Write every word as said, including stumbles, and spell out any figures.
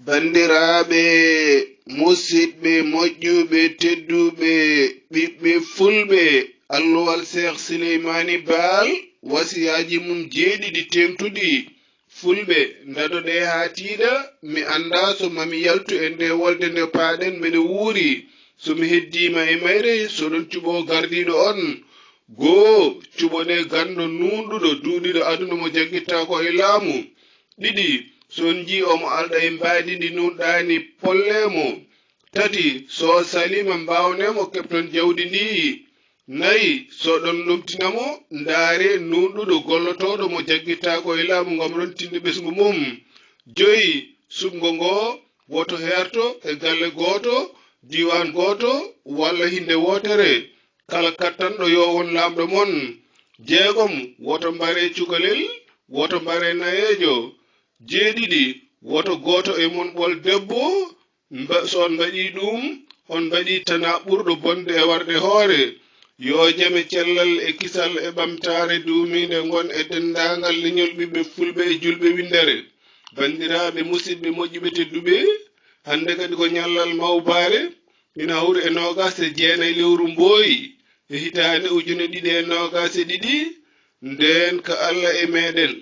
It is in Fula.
Banndiraaɓe, musidɓe moƴƴuɓe tedduɓe, ɓiɓɓe fulɓe, alluwal Seex Sileymaani Baal, wasiyaaji mum jeeɗiɗi teeŋtuɗi. Fulɓe, ndadoɗee haa tiiɗa, mi anndaa so mami yaltu e nde wolde nde paaɗen mbeɗe wuuri. So mi heddiima e mayre, so ɗon cuɓo gardiiɗo on. Goo, cuɓoɗee ganndo nuunɗuɗo duuɗiiɗo aduna mo jaggittaako e laamu. Ɗiɗi, so on njii omo alɗa e mbaadi ndi nuunɗaani, pollee mo. Tati, so o saliima, mbaawnee mo, keɓton jawdi ndi. Nayi, so ɗon lomtina mo, ndaaree nuunɗuɗo gollotooɗo mo jaggittaako e laamu ngam rontinde ɓesngu mum. Joyi, suɓngo ngo woto heerto e galle gooto, diiwaan gooto, walla hinnde wootere. Kala kattanɗo yo won laamɗo mon. Jeegom, woto mbaree cukalel, woto mbaree nayeejo. Jeeɗiɗi, woto gooto e mon ɓol debbo, mba-, so on mbaɗii ɗum, on mbaɗii tanaa ɓurɗo bonde e warde hoore. Yo jam e cellal e kisal e ɓamtaare duumiinde ngon e denndaangal leñol ɓiɓɓe fulɓe e juulɓe winndere. Banndiraaɓe, musidɓe moƴƴuɓe tedduɓe, hannde kadi ko ñallal mawbaare, ina hawri e noogaas e jeenayi lewru mbooyi e hitaande ujune ɗiɗi e noogaas e ɗiɗi, ndeen ka Alla e meeɗen.